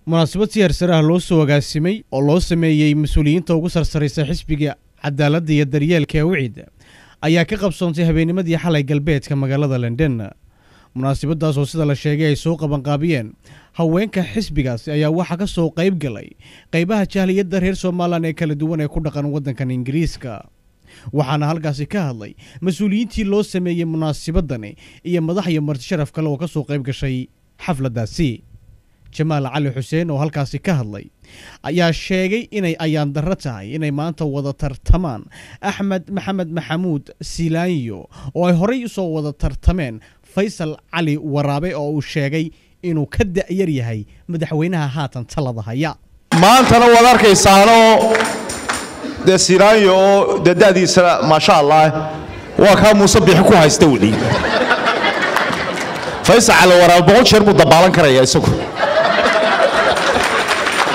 Munaasabad si heersaraha loo soo agaasimay oo loo sameeyey mas-uuliyiinta ugu sarsaraysa xisbiga cadaaladda iyo daryeelka ee UCID ayaa ka qabsoontay habeennimadii xalay galbeedka magaalada London. Munaasabadaas oo sida la sheegay ay soo qabanqaabiyeen haweenka xisbigaasi ayaa waxaa ka soo qayb galay qaybaha jahliyadda reer Somaliland ee kala duwan ee ku dhaqan waddankan Ingiriiska. Waxaana halkaasi ka hadlay mas-uuliyiintii loo sameeyey munaasabadani iyo madax iyo marti sharaf kale oo ka soo qayb gashay xafladdaasi. Jamaal Cali Xuseen oo halkaasi ka hadlay ayaa sheegay inay ayaan darro tahay inay maanta wada tartamaan Axmed Maxamed Maxamuud Silaanyo oo ay horey usoo wada tartameen Faysal Cali Waraabe, oo uu sheegay inuu ka da'yar yahay madaxweynaha haatan talada haya. Maantana waad arkaysaanoo dee Silaanyo oo dee da'diisa maasha Allah waa kaa Muuse Bixi ku haysta weli. Faysal Cali Waraabe 100 jeer buu dabaalan karayaa isagu,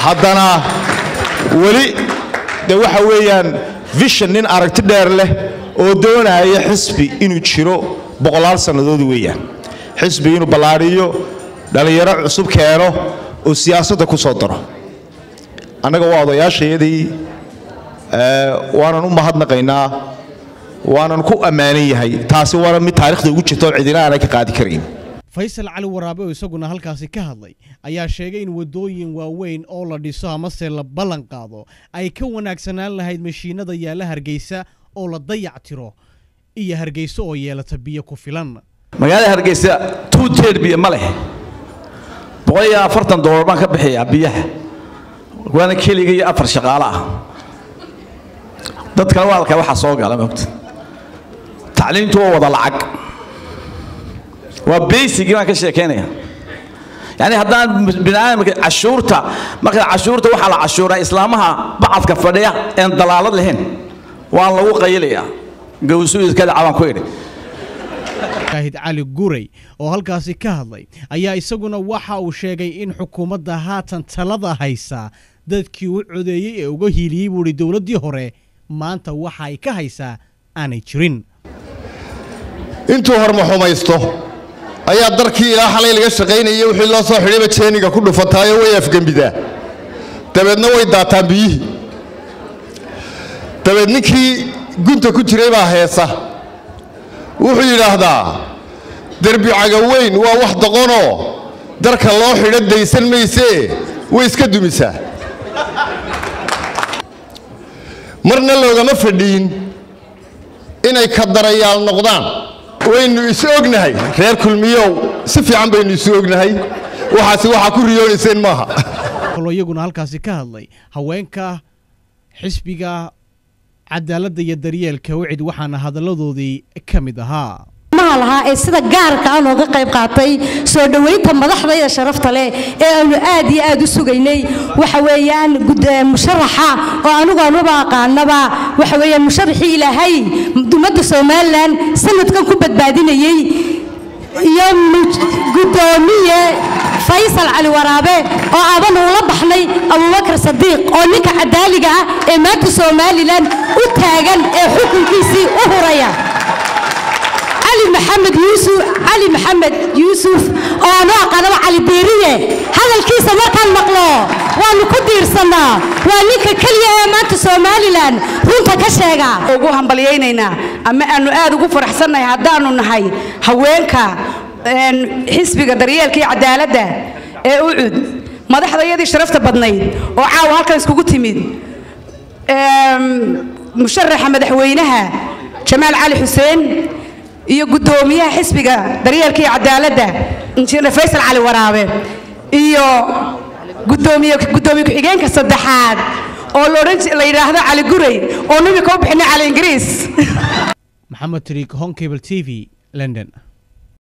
haddana weli de waxa weeyaan vision, nin aragti dheer leh oo doonaya xisbi inuu jiro boqolaal sannadood weeyaan, xisbi inuu ballaadhiyo, dhallinyaro cusub keeno oo siyaasadda ku soo daro. Annaga waa odayaashayadii, waanan u mahadnaqaynaa, waanan ku ammaanan yahay taasi, waana mid taarikhda ugu jirta oo cidina aanay ka qaadi karayn. Faysal Cali Waraabe oo isaguna halkaasi ka hadlay ayaa sheegay in waddooyin waaweyn oo la dhiso amase la ballan qaado ay ka wanaagsanaan lahayd mashiinada yaalla Hargeysa oo la dayac tiro iyo Hargeysa oo yeelata biyo ku filan. Magaalada Hargeysa 2/3 biyo ma leh. $140 baan ka bixiyaa biyaha, waana keliga iyo afar shaqaale ah. Dadkana waa halkaa waxaa soo gala mogta. Tacliintu waa wada lacag, waa basic baan ka sheekeynaya. Yani haddaan biniaadamka cashuurta, marka cashuurta waxaa la cashuuraa islaamaha bacadka fadhiya een dalaalad lahayn, waan lagu qayliyaa gawsu iska dhaca baan ku idhi. Shaahid Cali Guray oo halkaasi ka hadlay ayaa isaguna waxa uu sheegay in xukuumadda haatan talada haysa dadkii u codeeyey ee uga hiiliyey buuhi dowladdii hore maanta waxa ay ka haysaa aanay jirin. Intuu hormaxumaysto ayaa darkii ilaa xalay laga shaqaynayay wixii loo soo xidhayba jeeniga ku dhufataayo way afgembidaa, dabeedna way daataan biyihii. Dabeed ninkii gunta ku jiray baa heesa, wuxuu yidhaahdaa: derbi cagaweyn waa wax doqonoo darka loo xidho daysan maysee, way iska dumisaa. Marna loogama fadhiin inay kadarayaal noqdaan. Waynu is ognahay, reer Kulmiyow, si fiican baynu isu ognahay. Waxaasi waxaa ku riyoonayseen maaha. Kaloo iyaguna halkaasi ka hadlay haweenka xisbiga cadaaladda iyo daryeelka UCID, waxaana hadalladoodii ka mid ahaa: Maha lahaa ee sida gaarka ah nooga qayb qaatay soo dhoweynta madaxdayda sharafta leh ee aanu aad iyo aad u sugaynay, waxa weeyaan musharaxa oo anigu anuba aqaanaba, waxa weeyaan musharaxii Ilaahay ummadda Somaliland sanadkan ku badbaadinayey, iyo guddoomiye Faysal Cali Waraabe oo aabana ula baxnay Abubakar Sadiiq, oo ninka cadaaliga ah ee maanta Somaliland u taagan ee xukunkiisii u huraya. Cali Maxamed Yuusuf, Cali Maxamed Yuusuf oo aanu aqaanaba Cali Diiriye, hadalkiisa markaan maqlo waanu ku diirsannaa. Waa ninka keliya ee maanta Somaliland runta ka sheega. Ugu hambalyaynaynaa ama aanu aad ugu faraxsannahay haddaanu nahay haweenka xisbiga daryeelka iyo cadaaladda ee UCUD, madaxdayadii sharafta badnayd oo caawa halkan iskugu timid, musharaxa madaxweynaha Jamaal Cali Xuseen iyo guddoomiyaha xisbiga daryeelka iyo cadaaladda Injineer Faysal Cali Waraabe iyo gudoomiye ku-xigeenka saddexaad oo la odhan la yidhaahdo Cali Guray oo nimika u bixinay Cali Ingiriis. Maxamed Tariik, Horn Cable TV, London.